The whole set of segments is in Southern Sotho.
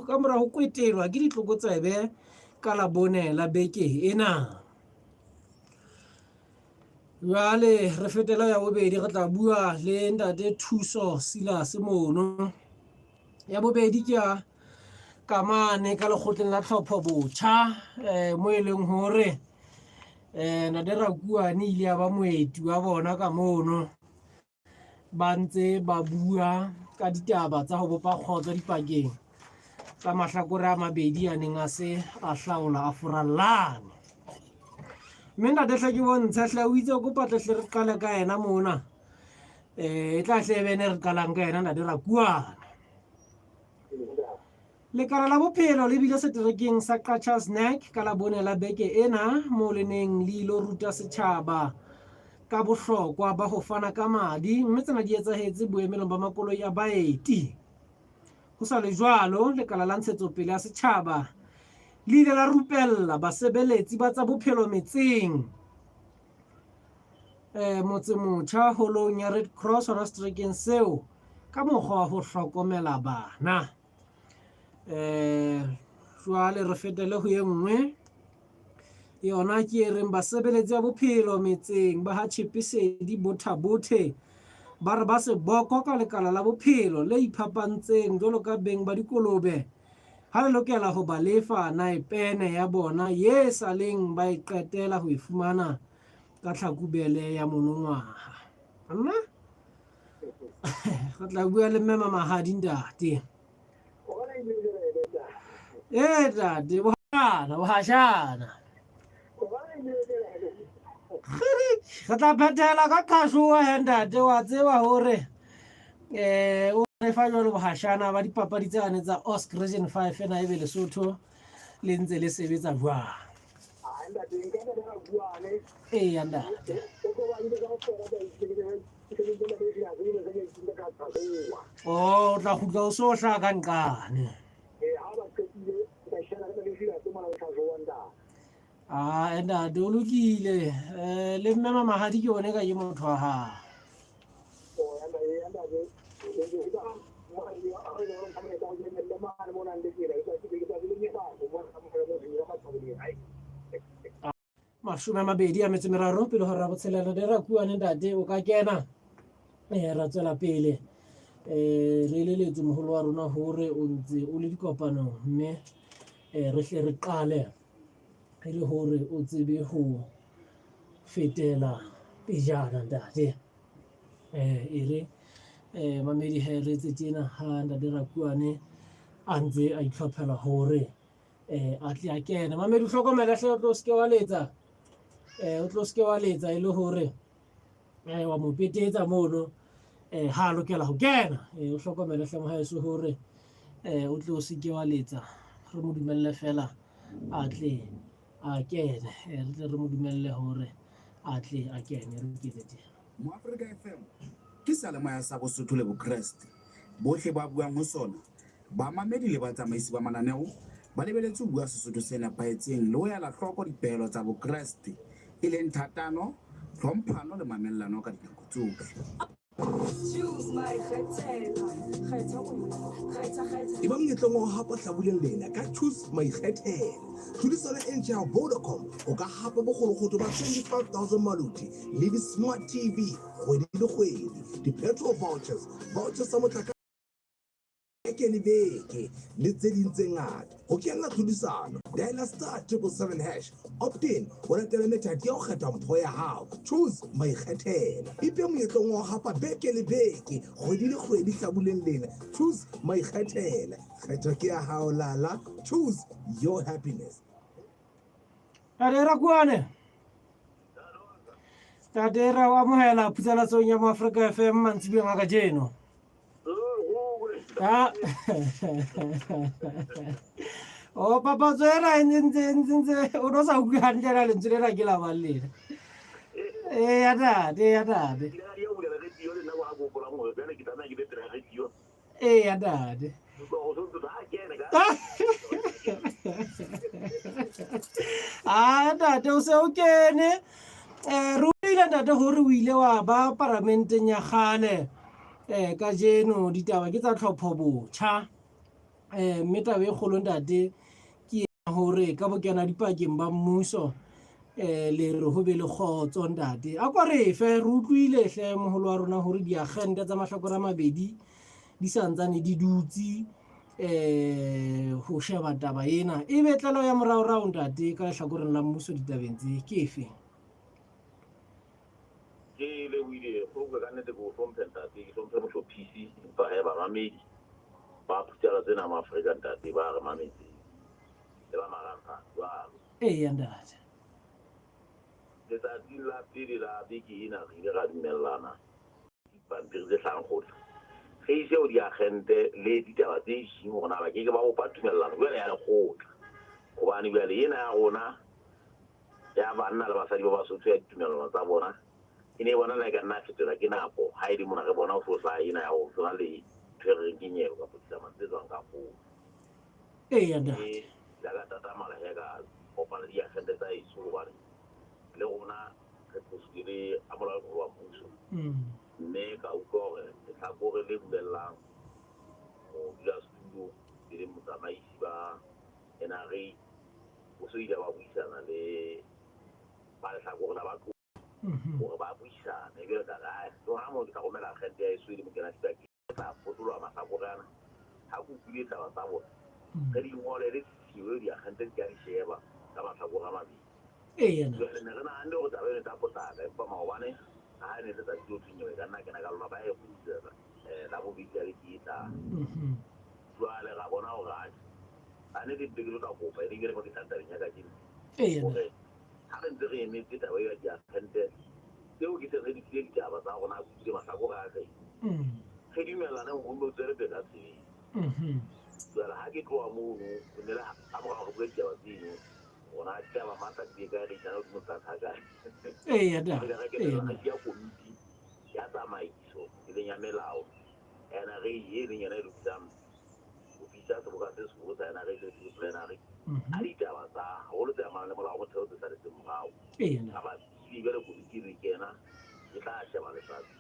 ka mora ho kwetelwa ke ditlokotsebe ka Labone la beke ena. Jwale re fetela ya bobedi, re tla bua le ntate Thuso Silas mono. Ya bobedi ke ya kamane ka lekgotleng la tlhopho botjha mo e leng hore ntate Rakuane ile ya ba moeti wa bona ka mono. Ba ntse ba bua ka ditaba tsa ho bopa kgotso dipakeng tsa mahlakore a mabedi a neng a se a hlaola a furallane. Mme ntate hle ke bontshe hle o itse o kopa tle hle re qale ka yena mona. E tla hle e bene re qalang ka yena ntate Rakuane. Lekala la bophelo le bile seterekeng sa Qacha's Nek ka Labone la beke ena moo le neng le ilo ruta setjhaba ka bohlokwa ba ho fana ka madi mme tsena di etsahetse boemelong ba makoloi a baeti. Ho sa le jwalo, lekala la ntshetsopele ya setjhaba le ile la rupella basebeletsi ba tsa bophelo metseng Motsemotjha holong ya Red Cross hona seterekeng seo ka mokgwa wa ho hlokomela bana. Jwale re fetele ho e nngwe yona ke e reng basebeletsi ba bophelo metseng ba ha Tjhepesedi Botha-Bothe ba re ba seboko ka lekala la bophelo le iphapantseng jwalo ka beng ba dikolobe ha le lokela ho ba lefa naepene ya bona ye sa leng ba e qetela ho e fumana ka Tlhakubele ya monongwaha. Nna re tla bua le mme Mamahadi ntate. Ee ntate, bohashana, bohashana. Re tla phethela ka qhashoa he ntate, wa tseba hore o re fa jwalo bohashana ba dipapadi tsane tsa Osc Region 5 ena ebe Lesotho le ntse le sebetsa jwang. Eya ntate. Oh, o tla kgutla o so hlaha ka nqane. Ah, ntate o lokile. Le mme Mamahadi ke yone ka ke motho wa hao. 23 pele hora ya botshelela re ra kuane ntate o ka kena ra tswela pele re eleletswe moholo wa rona hore o ntse o le dikopanong mme re hle re qale e le hore o tsebe ho fetela pejana ntate. E re mamedi he re etse tjena ha ntate Rakuane a ntse a itlhophela hore a tle a kene. Mamedi o hlokomele hle o tlo se ke wa letsa o tlo se ke wa letsa e le hore wa mo petetsa mono ha a lokela ho kena. O hlokomele hle mohaeso hore o tlo se ke wa letsa, re mo dumelle fela a tle a kene. Re tle re mo dumelle hore a tle a kene re ketse tjena. Moafrika FM ke seyalemoya sa Bosotho le Bokreste. Bohle ba buang ho sona, bamamedi le batsamaisi ba mananeo, ba lebeletse ho bua Sesotho se nepahetseng le ho ela hloko dipehelo tsa Bokreste, e leng thatano, tlhomphano le mamellano ka dinako tsohle. E ba monyetleng wa ho hapa hlabuleng lena ka Choose Maikgethelo. Tlhodisano e ntjha ya Vodacom o ka hapa bokgolokgotho ba 25,000 maloti le di-smart TV kgwedi le kgwedi, di-petrol vouchers, vouchers tsa motlakase beke le beke le tse ding tse ngata. Ho kenela tlhodisano, diala star 777 hash, opt in ho latela methati ya ho kgetha mpho ya hao. Choose Maikgethelo. Ipe monyetleng wa ho hapa beke le beke, kgwedi le kgwedi hlabuleng lena. Choose Maikgethela. Kgetho ke ya hao lala. Choose your happiness. Tate Rakuane. Tate ra o amohela phutsalatsong ya Moafrika FM mantsiboeng a kajeno. Ah. O papatso ena e ntse ntse ntse o no sa utlwe hantle na lentswe lena ke la mang lena. Eya tate, eya tate. Eya tate. Ah ntate o se o kene. Re utlwile ntate hore o ile wa ba paramenteng ya kgale. Kajeno ditaba ke tsa tlhopho botjha. Mme taba e kgolo ntate ke hore ka bokena dipakeng ba mmuso le re ho be le kgotso ntate. A kwa re fe re utlwile hle moholo wa rona hore diagente tsa mahlakore a mabedi di santsane di dutse ho sheba taba ena. E be tlaleho ya moraorao ntate ka lehlakoreng la mmuso ditabeng tse ke efe? Ke lebohile Kgolokwe ka nnete ke o hlomphe ntate, ke hlomphe mohlophisi empa he bamamedi ba phuthela tsena ma Afrika ntate ba re mametseng le ba marangrang jwalo. Eya ntate. Letsatsing la pele la beke ena re ile ra dumellana dipampiri tse hlahang kgotla re ise ho diagente le ditaba tse ding hore na ba ke ke ba bopa tumellano jwale ya lekgotla hobane jwale ena ya rona ya banna le basadi ba Basotho ya ditumellano tsa bona e ne e bonala e ka nna ya fetolwa ke nako ha e le mona re bona ho so hlaha ena ya ho sona le ntho e re reng ke nyewe kapa ditsamane tse tswang ka kgolo. Eya ntate. Ke la ka tatamala he ka kopana le diagente tsa heso hobane le rona re qositswe le ramolao e moholo wa mmuso. Mme ka utlwa hore lehlakore le buellang modulasetulo e leng motsamaisi ba NRA o so ile wa buisana le ba lehlakore la batho hore ba buisane. Jwale ka re, "Ae, tloha moo ke tla romela agente ya heso e le mokena dipakeng. Ke tla potoloha mahlakore ana. Ha ke utlwile taba tsa bona, re di ngole le tshitshinyo eo diagente di ka di sheba ka mahlakore a mabedi." Jwale ne re nahanne hore taba eno e tla potlaka, empa maobane ha e ne e le letsatsi leo thweng nyewe e ka nna kena ka lona, ba e kgutlisetsa Labobedi la beke e tlang. Jwale ra bona hore atjhe, ka nnete ke ntse ke tlo tla kopa, e leng jwale mo ke tlang tabeng ya kajeno, hore ha re ntse re emetse taba eo ya diagente tseo ke seng re di file ditaba tsa rona, ke utlwile mahlakore a re re dumellane hore ho nno tswele pele ka tshebetso. Jwale ha ke tloha mono, e ne le ka mora hore re bue ditaba tseno, rona ditaba matla di kae re isana hodimo tsa thaka. Re ile ra ketela ra siya komiti ya tsamaiso e leng ya melao NRA e leng yona e lokisang ho bitsa seboka se seholo sa NRA se se plenary a ditaba tsa haholo tse amanang le molao wa motheo tse saletseng morao. Mabapi le jwale komiti re kena e tla sheba letsatsi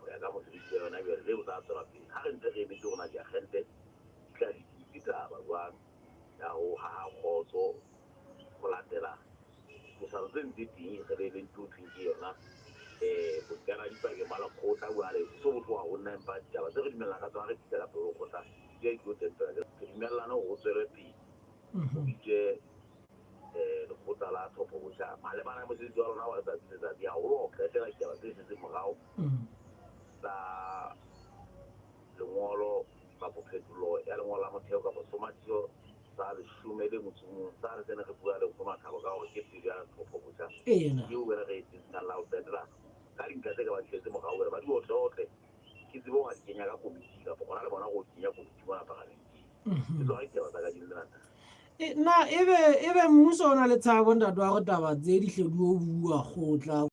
ho ya ka mosebetsi wa yona jwale le o tla tswela pele ha re ntse re emetse hore na diagente di tla di ditaba jwang ya ho haha kgotso ho latela diqosano tse ntse teng re be le ntho eo thweng ke yona bokana dipakeng ba lekgotla jwale ho so ho tloha ho nna empa ditaba tse re dumellang ka tsona re fihla ka pele ho lekgotla di ya di tlo teng fela re dumellane hore ho tswele pele ho bitswe lekgotla la tlhopho botjha malebana le mosebetsi wa lona wa letsatsi le letsatsi haholo ho qetela ditaba tse setseng morao tsa lengolo kapa phetolo ya lengolo la motheo kapa somathiso sa leshome le motso o mong sa re tsene re bua le Nkgono Mathabo ka hore ke pelo ya tlhopho botjha eo wena re e tsebisang la ho qetela ka dintlha tse ka bang di setse morao wena ba di otleotle ke tsebe ho di kenya ka komiting kapa gona le bona go di kenya komiting mona paramenteng. Ke tsona ditaba tsa kajeno tsena ntate. Na ebe ebe mmuso o na le tshabo ntate wa go taba tse di hle di o bua kgotla?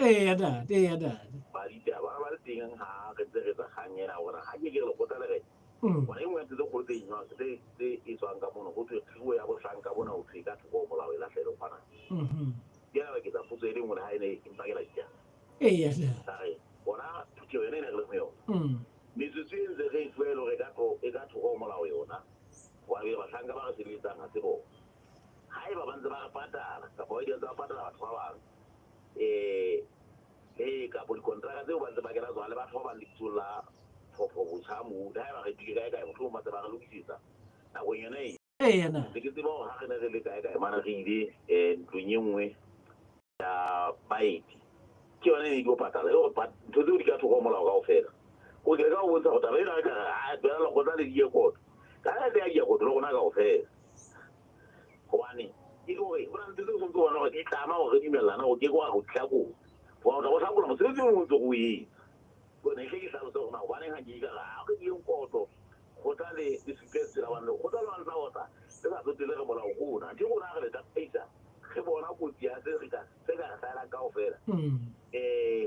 Eya ntate, eya ntate. Ba ditaba ba le teng ha re ntse re etsa kgang ena hore ha ke ke re lekgotla le re bona e nngwe ya ntho tse kgolo tse enywang tse tse etswang ka mono ho thwe kgiro ya bohlanka bona ho thwe ka thoko ho molao e lahlele kgwana. Ke ya ke tsa potso e le nngwe le ha e ne e mpakela ditaba. Eya. Ka re bona phutheho yona e ne re le ho yona. Metsotso e ntse re e tlohele hore e ka thoko ho molao yona hobane bahlanka ba re sebeletsang ha se bona. Haeba ba ntse ba re patala kapa ba ntse ba patala batho ba bang le kapa dikontraka tseo ba ntse ba kena tsona le batho ba bang lebitsong la tlhopho botjha moo le haeba re tlile kae kae mohlomong ba ntse ba re lokisetsa nakong yona e ntse ke tseba hore ha re ne re le kae kae mane re ile ntlong e nngwe ya baeti ke yona e ne e tlo patala e gore ntho tseo di ka thoko molao kaofela go ke ka go bontsha gore taba ena re ka re a tlohela lekgotla le diye koto ka le ya diya koto le rona kaofela Hobane e le hore ho na le ntho tseo o tshwanetse ho bona hore di tlama hore re dumellane hore ke ke wa ho hlakola. Hobane o tla bo hlakola mosebetsi o mong o ntse o etsa. Jwale ne hle ke hlalose hore na hobaneng ha ke ka re ha re dieng kotlo kgotla le le supe tsela hobane lekgotla le lona le tla otla le sa tsotelle re molao ke ona. Anthe rona ha re le tataisa re bona kotsi ya se re ka se ka re hlahelang kaofela.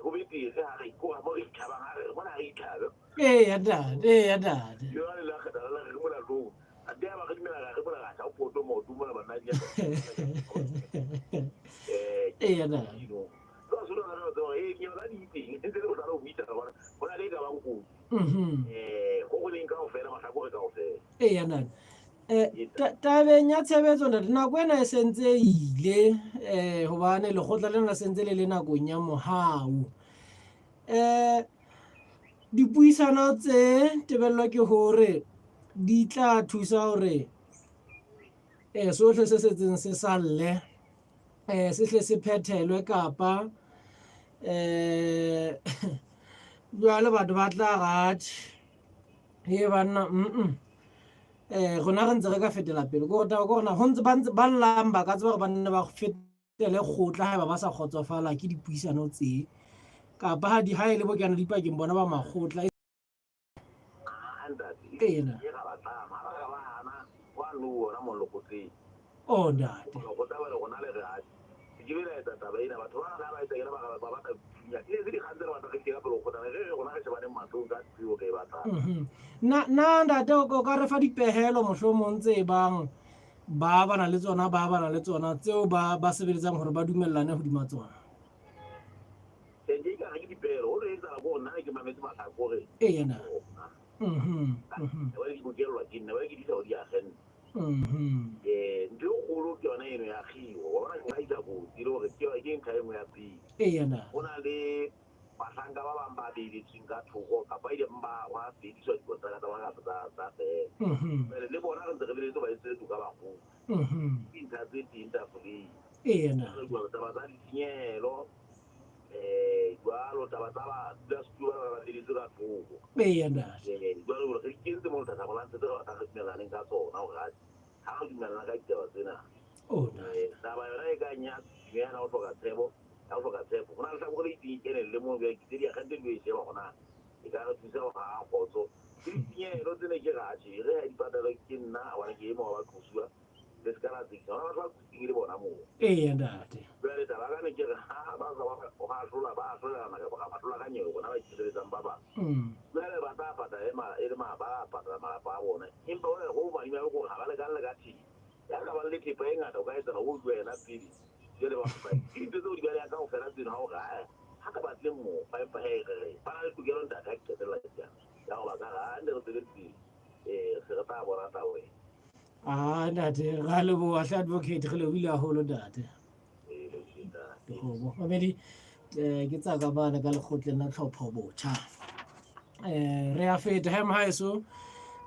Ho betere ha re ko mo re itlhabang ha re re mona ha re itlhabe. Eya ntate, eya ntate. Jwale la kgetha la re re molatong. Ate ya ba re dumela ra re mola ra tla poto maoto mola banna di. Eya ntate. Dino. Tsa sona ra tseba eh ke yona di teng. Ntse le botlalo ho buisana bona. Hona le e ka bang kotsi. Um go go leng kaofela mahlakore kaofela. Eya ntate. Um tabeng ya tshebetso ntate, nako ena e sentse e ile um hobane lekgotla lena la sentse le le nakong ya mohau. Um dipuisano tse tebello ke hore di tla thusa hore um sohle se setseng se salle um se hle se phethelwe kapa um jwale batho ba tla ratjhe he banna mm eh rona re ntse re ka fetela pele ko gore taba ke gore ho ntse ba ntse ba llang ba ka tseba gore ba nne ba fetele kgotla haeba ba sa kgotsofala ke dipuisano tse kapa ha di ha e le bokana dipakeng bona ba makgotla ena oh ntate Na na ntate o ka re fa dipehelo mohlomong tse bang ba bana le tsona ba bana le tsona tseo ba ba sebeletsang hore ba dumellane hodima tsona. Ke ka re ke dipehelo ho re etsahala ko nna ke mametse mahlakore. Eya na. Mhm. Mhm. Ba di bokellwa ke nna ba ke di isa ho diagente. Mhm. Eh ntho e kgolo ke yona eno ya kgiro. Wa bona ke hlahisa kotsi le hore ke ke ntlha e nngwe ya pele. Eya na. Ho na le bahlanka ba bang ba beeletsweng ka thoko kapa ile ba wa fediswa dikontraka tsa bona tsa tsa fela. Mhm. Jwale le bona re ntse re lebeletse ba etse toka bagolo. Mhm. Ke dintlha tse teng tafoleng. Eya na. Taba tsa ditshenyehelo eh jwalo taba tsa badulasetulo ba ba beeletswe ka thoko. Eya ntate. Eh jwale hore re ikentse mo lethathamo la ntho tse re batlang re dumellaneng ka tsona hore ha re dumellana ka ditaba tsena. Oh ntate. Eh taba yona e kang ya ya ho hloka tshepo ya ho hloka tshepo ho na le hlakore le itseng e kenelle moo jwale ke tse diagente di e sheba hore na e ka re thusa ho haha kgotso. Ke ditshenyehelo tsene ke re atjhe re ha di patalwe ke nna hobane ke e mong wa baqosuwa le se ka la tsekisa hona batho ba kotsing e le bona moo. Eya ntate. Jwale taba ka ne ke re ha ba ka ba ahlola ba ahlolelana kapa ba ahlola ka nyewe bona ba itshireletsang ba bang. Jwale ba tla patala e e le ma ba patala malapa a bona. Empa hona ho madimabe ke hore ha ba lekane le ka thepa. Ya ka bang le thepa e ngata o ka etsahala o utlwe yena pele. Jwale ba ke dintho tseo di baleha kaofela tseno ha o re ae ha ka batle mokgwa empa he re re ba na le tokelo ntate ha ke qetella ke tjena ya hore ba ka re ha ne re tswele pele eh se re tla bona taba ena. Ah, ntate ra leboha hle advocate re lebohile haholo ntate. Dikgomo mamedi eh ke tsa ka bana ka lekgotleng la tlhopho botjha. Eh re a feta he mohaeso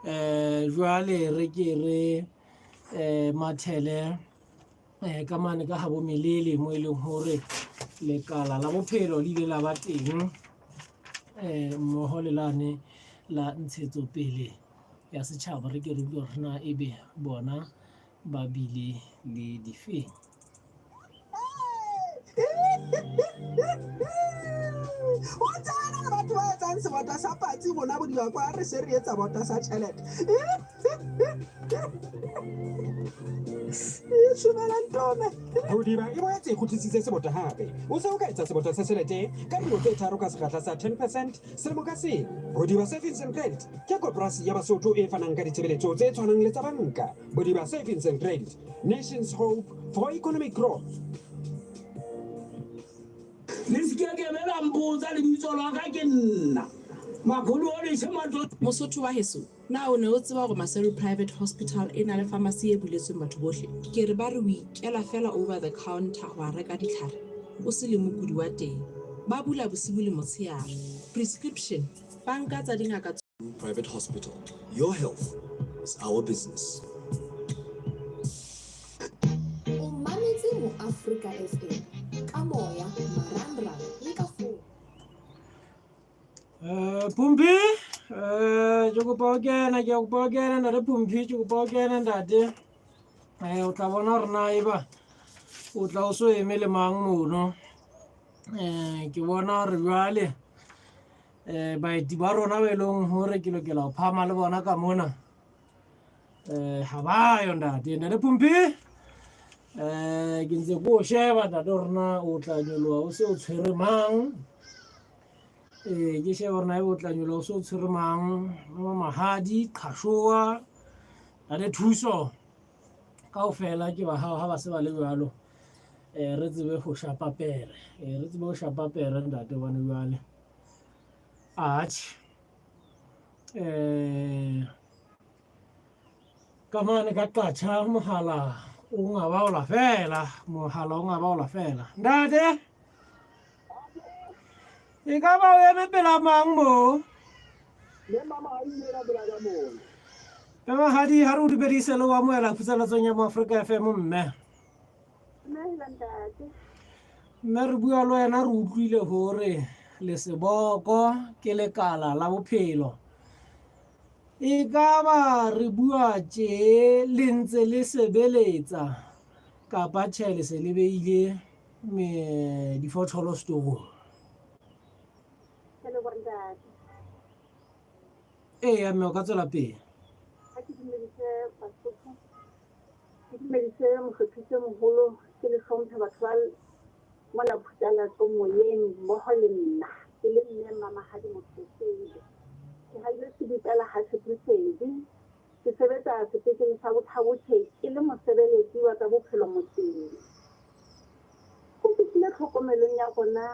eh jwale re ke re eh mathele eh ka mane ka habo melele mo e leng hore lekala la bophelo le ile la ba teng eh mmoho le lane la ntshetsopele ya setjhaba re ke re utlwe hore na ebe bona ba bile le difeng. O tsana le batho ba etsang sebota sa patsi rona bodiba kwa re se re etsa bota sa tjhelete e shumela ntome. Bodiba e boetse e kgutlisitse sebota hape. O se o ka etsa sebota sa tjhelete ka dilemo tse tharo ka sekgahla sa 10 percent selemo ka seng. Bodiba Savings and Credit ke koporasi ya Basotho e fanang ka ditshebeletso tse tshwanang le tsa banka. Bodiba Savings and Credit, nation's hope for economic growth. Le se ke ke be la mpotsa lebitso la ka ke nna Makholooleshe Matlo. Mosotho wa heso, na o ne o tseba hore Maseru Private Hospital e na le pharmacy e buletsweng batho bohle? Ke re ba re o ikela feela over the counter ho a reka ditlhare o se le mokudi wa teng. Ba bula bosibu le motsheare. Prescription ba nka tsa dingaka Private Hospital. Your health is our business. O mametse Moafrika FM ka moya, marangrang le ka founu. Eh, Pumpi, eh, ke kopa o kena, ke kopa o kena ntate Pumpi, ke kopa o kena ntate. Eh, o tla bona hore na eba o tla o so eme le mang mono. Eh, ke bona hore jwale eh baeti ba rona ba e leng hore ke lokela ho phama le bona ka mona. Eh, ha ba yo ntate, ntate Pumpi. Eh, ke ntse ke o sheba ntate hore na o tla nyoloha o se o tshwere mang. Ee, ke shebe hore na ebe o tla nyoloha o se o tshwere mang wa mahadi qhashoa ntate thuso kaofela ke ba hao ha ba se ba le jwalo um re tsebe ho shapa pere um re tsebe ho shapa pere ntate hobane jwale atjhe. Um ka mane ka qatjha mohala o ngabaola fela, mohala o ngabaola fela. Ntate, e ka ba o eme pela mang mo? Pemahadi, ha re o dumedise le o amohela phutsalatsong ya Moafrika FM mme. Mme re bua le wena re utlwile hore leseboko ke lekala la bophelo. E ka ba re bua tje le ntse le sebeletsa kapa tjhe le se le beile difotholo setorong? Eya mme o ka tswela pele. Ha ke dumedise Basotho, ke dumedise mohlophisi e moholo, ke le hlomphe batho ba mona Phutsalatso moyeng mmoho le nna ke le mme Mmamahadi Motshesele. Ke haile Sebipela ha Sepisedi, ke sebetsa sepetlele sa Bothabothe ke le mosebeletsi wa tsa bophelo motseng. Ho fihlile tlhokomelong ya rona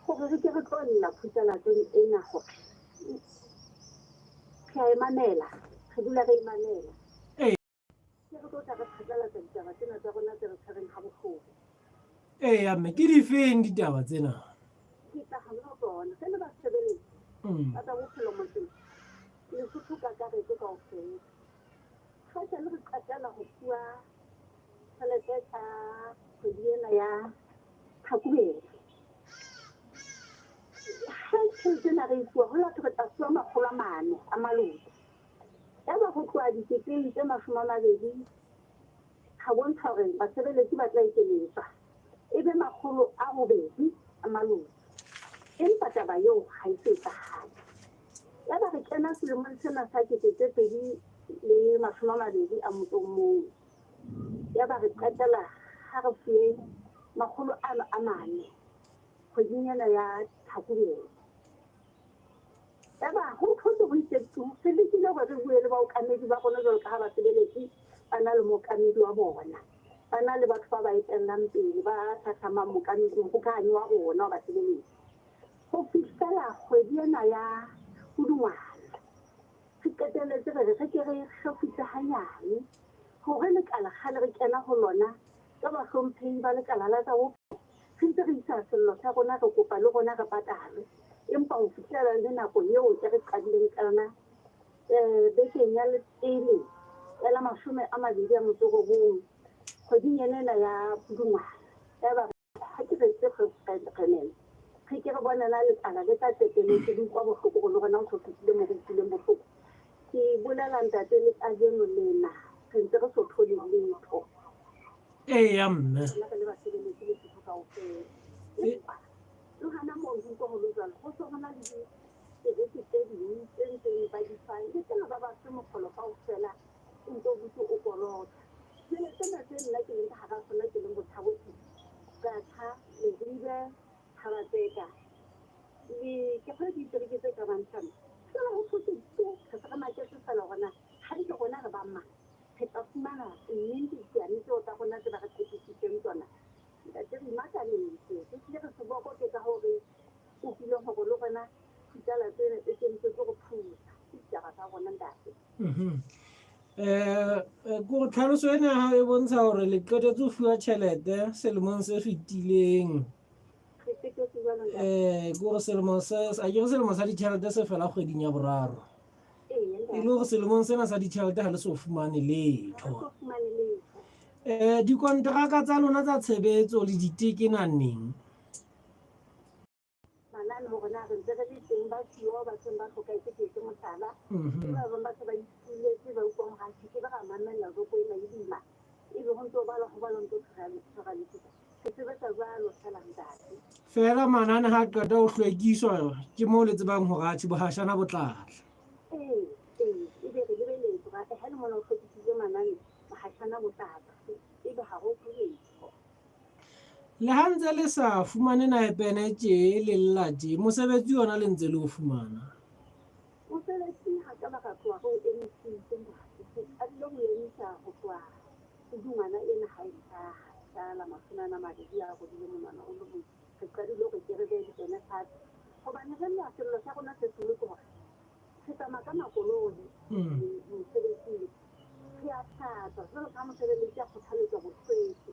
hore re ke re tlo lla phutsalatsong ena hore re a e mamela, re dula re e mamela. Ke re tlo tla re phatlalatsa ditaba tsena tsa rona tse re tshwereng ha bohloko. Eya mme ke difeng ditaba tsena? Ke tla hona ho tsona. Re le basebeletsi ba tsa bophelo motseng, Lesotho kakaretso kaofela. Kgaitsane re qetela ho fuwa tjhelete ka kgwedi ena ya Tlhakubele. Ha tjhelete ena re e fuwa, ho la thwe re tla fuwa 400 a maloko. Yaba ho tloha diketeng tse 20 ha bontsha hore basebeletsi ba tla ekeletswa e be 800 a maloko. Empa taba eo ha e so etsahale. Yaba re kena selemong sena sa 2021. Yaba re qetela ha re fuwe 400 kgweding ena ya Tlhakubele. Yaba ho thotse ho itse tu, re lekile hore re bue le baokamedi ba rona jwalo ka ha basebeletsi ba na le mookamedi wa bona, ba na le batho ba ba etellang pele ba hlahlamang mookamedi, mohokahanyi wa rona wa basebeletsi. Ho fihlela kgwedi ena ya Pudungwana, re qetelletse re re re ke re kgefutse hanyane hore lekala kgale re kena ho lona ka bahlomphehi ba lekala la tsa bophelo re ntse re isa sello sa rona re kopa le rona re patalwe. Empa ho fihlela le nako eo e re qadileng ka yona bekeng ya pele ya la 29 kgweding ena ena ya Pudungwana, yaba ha ke re tse kgenene re ke re bone na lekala le tla qetelletse le utlwa bohloko gore le rona o so fihlile mo re utlwileng bohloko. Ke bolela ntate le kajeno lena re ntse re so thole letho. Eya mme. Rona re le basebeletsi le setho kaofela. Empa le hona moo ho utlwa ho le jwalo, ho se ho na le ditereke tse ding tse ntseng ba di fa le tsena ba ba fe mokgolo kaofela o ntse o dutse o kolota. Jwale sena se nna ke leng ka hara sona ke leng Bothabothe, Qacha, Leribe, Thaba-Tseka le ke kgolwa ditereke tse ka bang hlano. Jwale ho thotse tu, re se re maketse feela hore na hantle rona re ba mang, re tla fumana neng ditsiane tseo tsa rona tse ba re tshepisitseng tsona. Ntate re imakaletse, re hlile re seboko ke ka hoo re kopileng hore le rona phutlalatso ena e kentswe ke ho thusa. Ke ditaba tsa rona ntate. Kore tlhaloso ena ya hao e bontsha hore le qetetse ho fuwa tjhelete selemong se fetileng. Re qetetse jwalo ntate. Kore selemo se, akere selemo sa ditjhelete se fela kgweding ya boraro. Ee, ntate. E le hore selemong sena sa ditjhelete ha le so fumane letho. Ha re so fumane letho. Dikonteraka tsa lona tsa tshebetso le di tekena neng? Manane hore na re ntse re le teng ba siyo ba seng ba hlokahetse ke etse mohlala. Ke ba bang ba se ba ituletse ba utlwang hore atjhe ke be ra mamella joko ena e boima. Ebe ho ntse ho balwa ho balwa ho ntse ho tshwaraletswe. Re sebetsa jwalo feela ntate. Feela manane ha qeta ho hlwekiswa ke moo le tsebang hore atjhe bohashana bo tla tla. Ee, ee, ebe re lebeletse hore ha le mona ho hlwekisitswe manane bohashana bo tla tla. Ebe ha ho tswe letho. Le ha ntse le sa fumane naepene tje le lla tje, mosebetsi ona le ntse le o fumana. Mosebetsi ha ka ba ra tloha re o emisitse ntate. Re qadile ho emisa ho tloha pudungwana ena ha e hlaha ka la 20 a robile monwana o le mong. Re qadile hore ke re behe dipene fatshe hobane re lla sello sa rona se seholo ke hore Re tsamaya ka makoloi mosebetsing, re a hlatswa jwalo ka mosebeletsi a kgothaletswa bohlweki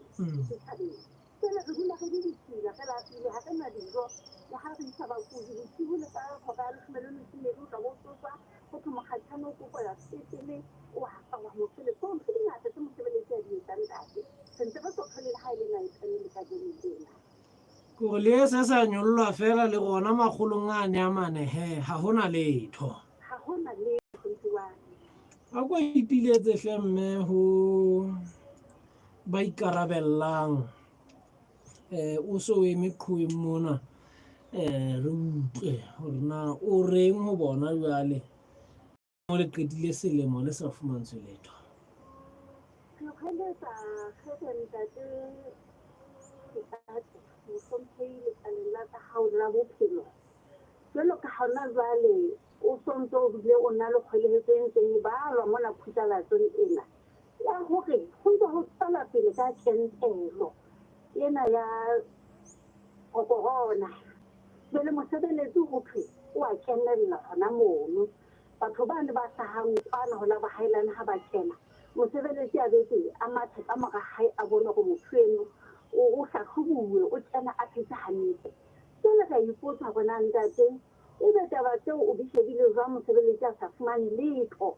setjhabeng. Jwale re dula re le ditshila, re lapile, ha re na dijo, le ha re isa bakudi bosiu le ka hora ya leshome le metso e mmedi o tla bo tsoswa ho thwe mokgatjhane o kopo ya sepetlele o a tswa wa mosebetsi. So ntho di ngata tse mosebeletsi a di etsang ntate. Re ntse re so thole le ha e le naetsane le kajeno lena. Kore le se sa nyollwa fela le rona makgolong ane a mane he ha hona letho. Ha hona letho ntiwane. A ko ipiletse hle mme ho ba ikarabellang eh o so o eme qhoweng mona eh re utlwe hore na o reng ho bona jwale mo le qetile selemo le sa fumantshwe letho. Re kgweletsa kgere ntate Sekate mohlomphehi lekaleng la tsa hao la bophelo jwalo ka hona jwale o sontso o bile o na le kgwelehetso e ntseng e balwa mona phutlalatsong ena ya hore ho ntse ho tswela pele ka kentelo ena ya corona. Jwale mosebeletsi ho thwe o a kenella hona mono. Batho bane ba hlahang kwana ho la bohaelane ha ba kena, mosebeletsi a betse a mathe ka mora hae a bone hore motho eno o hlahlobuwe, o kena a phetse hantle. Jwale re a ipotsa hore na ntate ebe taba tseo o di shebile jwang mosebeletsi a sa fumane letho.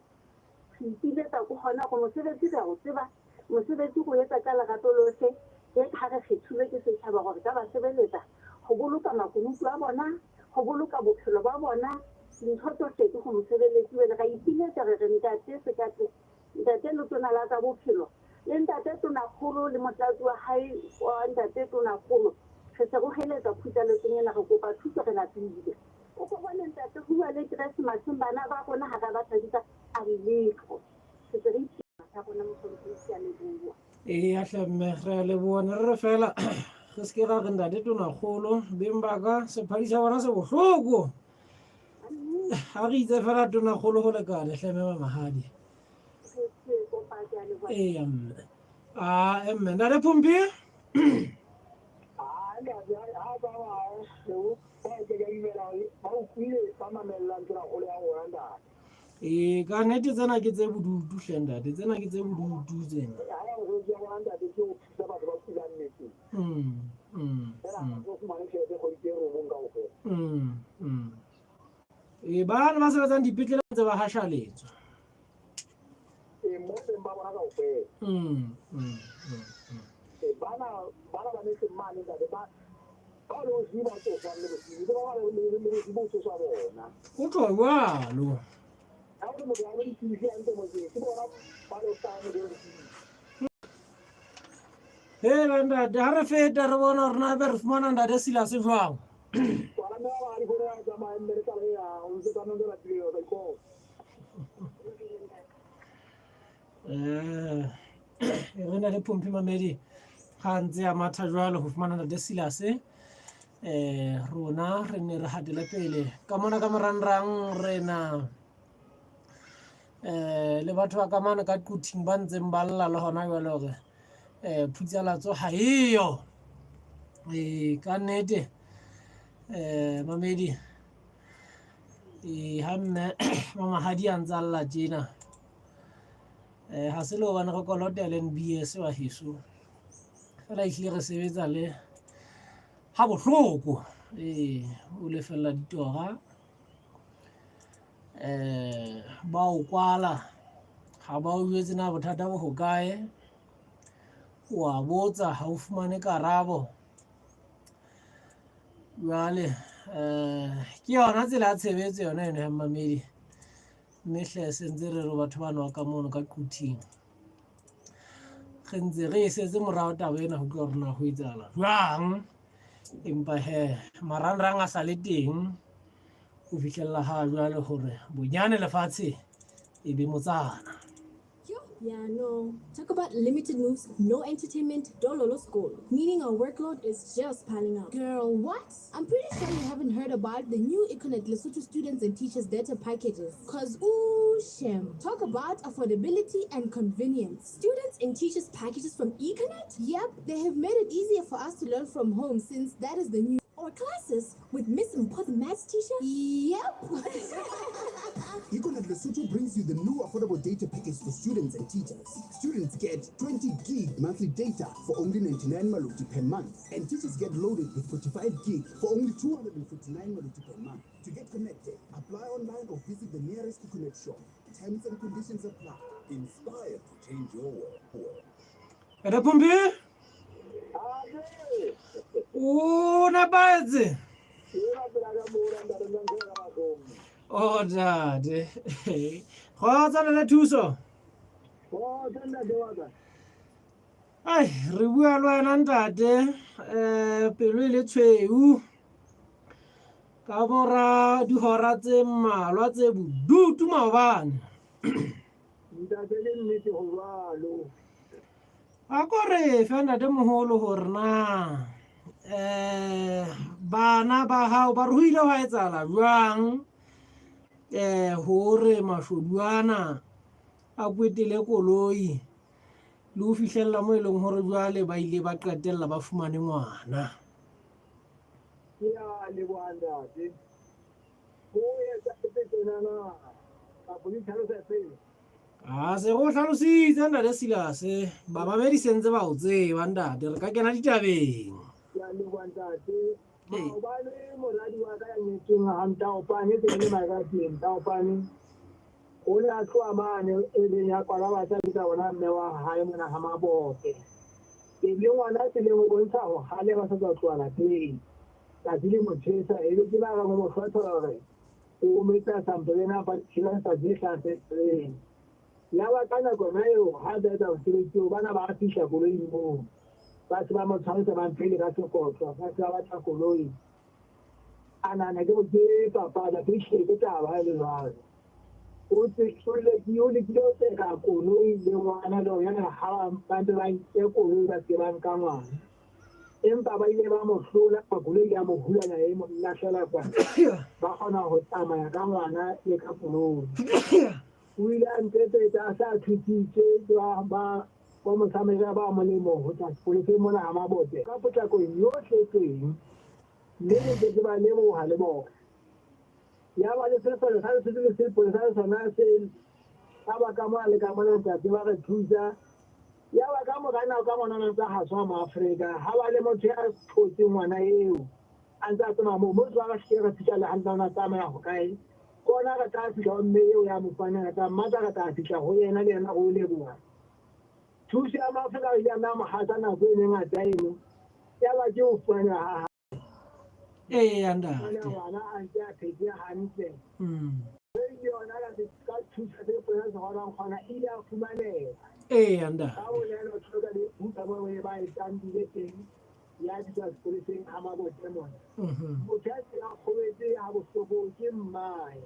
Re ipiletsa ko hona hore mosebetsi re a o tseba, mosebetsi re o etsa ka lerato lohle, e ha re kgethilwe ke setjhaba hore re ka ba sebeletsa ho boloka makunutu a bona, ho boloka bophelo ba bona, dintho tsohle ke ho mosebeletsi. Jwale ra ipiletsa re re ntate Sekate, ntate Letona la tsa Bophelo le ntate Tonakgolo le motlatsi wa hae wa ntate Tonakgolo, re se roheletsa phutsaletsong ena, re kopa thuso re lapile. O ko bone ntate ho bua le Keresemaseng bana ba rona ha ra ba thabisa a re letho. Re se re iphihlela sa rona mohlomphehi ke a leboha. Eya hle mme re a leboha ne re re fela re se ke ra re ntate tonakgolo beng ba ka sephadi sa bona se bohloko ha re itse fela tonakgolo go lekane hle mme mamahadi Re kopa ke a leboha. eya mme a mme ntate Phompi Ee, ka nnete tsena ke tse bodutu hle ntate, tsena ke tse bodutu tsena. Mm, mm, mm. Mm, mm. Ee, bana ba sebetsang dipetlele ba ntse ba hashaletswa. Mm, mm, mm, mm. Ho tlo jwalo. Hela ntate, ha re feta re bona hore na ebe re fumana ntate Silas jwang. Eh, re na le Phompi Mamedi ga ntse a matha jwalo ho fumana ntate Silas. Eh, rona re ne re hatele pele ka mona ka morangrang re na eh le batho ba ka mane ka quthing ba ntseng ba lla le hona jwale hore eh phutsalatso ha eyo. Eh ka nnete eh mamedi eh ha mme mamahadi a ntse a lla tjena eh ha se le hobane re kolota LNBS wa heso fela ehlile re sebetsa le ha bohloko ee o lefella ditora eh ba o kwala ha ba o jwetse na bothata bo hokae o a botsa ha o fumane karabo jwale eh ke yona tsela ya tshebetso yona eno ya mmamedi mme hle se ntse re re batho ba nwa ka mono ka quthing re ntse re e setse morao taba ena ho utlwa hore na ho etsahala jwang empa he marangrang a sa le teng ho fihlella ha jwale hore bonyane lefatshe e be motsana. Yeah, no. Talk about limited moves, no entertainment, dololo school. Meaning our workload is just piling up. Girl, what? I'm pretty sure you haven't heard about the new Econet Lesotho students and teachers data packages. Cause ooh, shem. Talk about affordability and convenience. Students and teachers packages from Econet? Yep, they have made it easier for us to learn from home since that is the new. our classes with Miss Mpho, the maths teacher? Yep. Econet Lesotho brings you the new affordable data package for students and teachers. Students get 20 gig monthly data for only 99 maloti per month, and teachers get loaded with 45 gig for only 249 maloti per month. To get connected, apply online or visit the nearest Econet shop. Terms and conditions apply. Inspired to change your world. Re Phumbi? O nepahetse? O ntate. Kgotsa le thuso. Ai, re bua le wena ntate, pelo e le tshweu. Ka mora dihora tse mmalwa tse bodutu maobane. Ntate ke nnete ho jwalo. A ko re fe ntate moholo hore na bana ba hao ba re ho ile hwa etsahala jwang hore mashodu ana a kwetele koloi le ho fihlella mo e leng hore jwale ba ile ba qetella ba fumane ngwana. Ke a leboha ntate. Ho etsahetse tjenana kapa ke tlhalosa pele? A se go hlalositse ntate Silase, bamamedi se ntse ba o tseba ntate, re ka kena ditabeng. Ke a leboha ntate. Maobane moradi wa ka ya nyetsweng ha Ntaopane, se le Marakeng Ntaopane, o ne a tloha mane e leng ya kwala batsadi ka bona mme wa hae mona ha Mabote. E le ngwana tseleng o bontsha ho halefa sa tswa tloha lapeng. Tsatsi le mo tjhesa, e be ke ba reng o mo hlothola hore o metsa samporena fa tshela tsatsi le hlaseleng. Yaba ka nako yona eo ha a etsa mosebetsi oo, bana ba fihla koloing moo. Ba se ba mo tshwantsha ba mphele ka sekotlo, ba se ba batla koloi. A nahana ke ke papadi, ke ehlile ke taba ha e le jwalo. O o lekile ho tseka koloi le ngwana le yona ha ba ntse ba nke koloi ba se ba nka ngwana. Empa ba ile ba mo hlola, koloi ya mo hulanya e mo lahlela kwana. Ba kgona ho tsamaya ka ngwana le ka koloi. O ile a ntetsetsa a sa thusitswe ke ba ba Mosamaria ba molemo ho tla sepoleseng mona ha Mabote ka potlako yohle teng, mme ke ntse ke ba leboha le bona. Yaba le sesole sa Lesotho le sepolesa le sona se ka ba ka mona le ka mona ntate ba re thusa. Yaba ka mora nako ka ngwana ntse a haswa Maafrika, ha ba le motho ya thotseng ngwana eo a ntse a tsamaya moo, mo tswa re se re fihla le hantle ona tsamaya ho kae. Kona re tla fihla ho mme eo ya mo faneng, re tla mmatla, re tla fihla ho yena le yena re o leboha. Thuso ya Maafrika o ile a nna mohatsa nako e mengata eno. Yaba ke o fumaneha ha hae. Eya ntate. Ngwana a ntse a phetse hantle. Le yona ka thuso se pona se kgonang kgona e ile a fumaneha. Eya ntate. Ka bolelo tloka le buka mo e ba e tandile teng ya tswa sepoleseng ha Mabote mona. Motho ya tsela kgobetse ha bohloko ke mmae.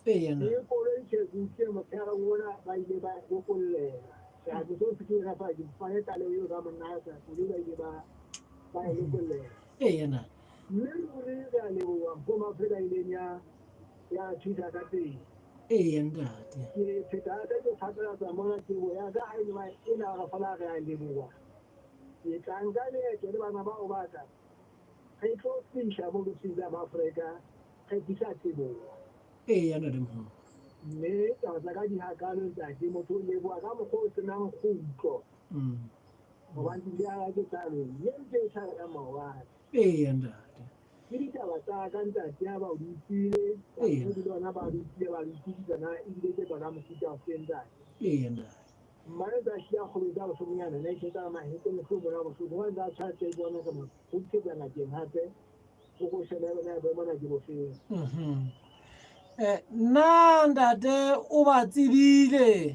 Eya ntate. Le koloi tjhekutse motshehare ona ba ile ba lokollela. Sehato seo se ke ra fa ke fane tlaleho eo ka monna ya sa koloi ba ile ba e lokollela. Eya ntate. Mme ruri re a leboha Mpho Maafrika ileng ya thusa ka teng. Eya ntate. Ke pheta hape ke phatlalatsa mona tsebo ya ka ha e ne ba ena re fela re a leboha. Ke tla nka leeto le bana bao ba ka. Re tlo fihla mo Lesotho la Afrika re tlisa teboho. Eya ntate moholo. Mme taba tsa ka di hakalo ntate, motho o leboha ka mokgwa o senang kgutlo. Hobane di a ke tsalo ye ntse e tshwana ka maobane. Eya ntate. Ke ditaba tsa ka ntate ha ba o di utlwile, Eya. le bona ba di utlwile, ba di utlwisisa na ebile ke tsona mofuta o feng ntate. Eya ntate. Mmane tsa hlile a kgobetsa bohlokonyana, ne ke tsa mahetse mohlomong a bohloko. Hobane tsa tshwana tse bona ka mo kgutlisetsa ngakeng hape, o ko shebe yona boemo na ke bofeng. Nna ntate o ba tsebile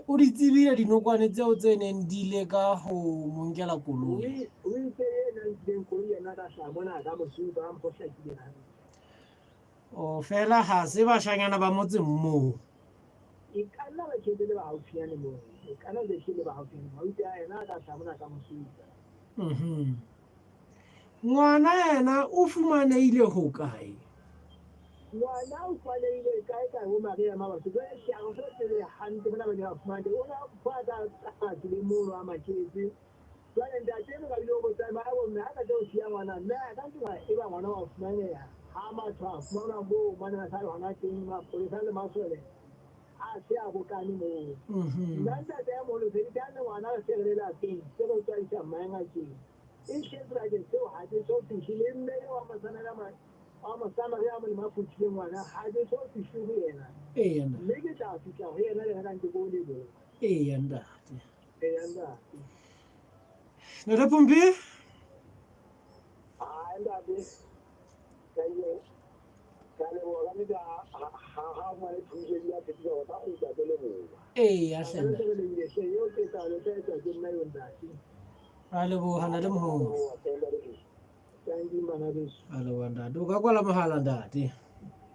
o di tsebile dinokwane tseo tse neng di le ka ho mo nkela koloi. O itse yena nkileng koloi yena ka hlaha mona ka mosupa a mpho hlakile hantle. O fela ha se bashanyana ba motseng moo. E ka nna ba tjhetse le ba haufinyane moo. E ka nna ba tjhetse le ba haufinyane moo. O itse yena ka hlaha mona ka mosupa. Ngwana yena o fumanehile ho kae? Ngwana o fumanehile kae kae ho Maria Mabaso. Jwale ke a so tsebe hantle mona ba ne ba fumane. O ne a fa ka tsatsi le mono a maketse. Jwale ntate eno ka bile o botsa ba bo mme ha ka tlo siya ngwana fumaneha. Ha batho a fumanwa moo mane a sa le hona teng, mapolesa le masole a se a bokane moo. Nna ntate ya moholo se ke le ngwana re se re le lapeng, se re tswadisa mmae ngakeng. E hle sebakeng seo ha ke so fihle le mme eo wa mosamela wa mosamaria a molemo a phuthile ngwana ha ke so fihle ho yena. Eya ntate. Mme ke tla fihla ho yena le ka ntse ko leboha. Eya ntate. Eya ntate. Ntate Pumpi? Hai ntate. Ka ile ka leboha ka nnete ha ha fumane thuso ebile a tshepisa hore tla kgutla a tlo leboha. Eya hle ntate. Re lebohile hle, eo ketsahalo e tla etswa ke nna eo ntate. Ra leboha ntate moholo. Thank you bana beso. Ra leboha ntate. O ka kwala mohala ntate.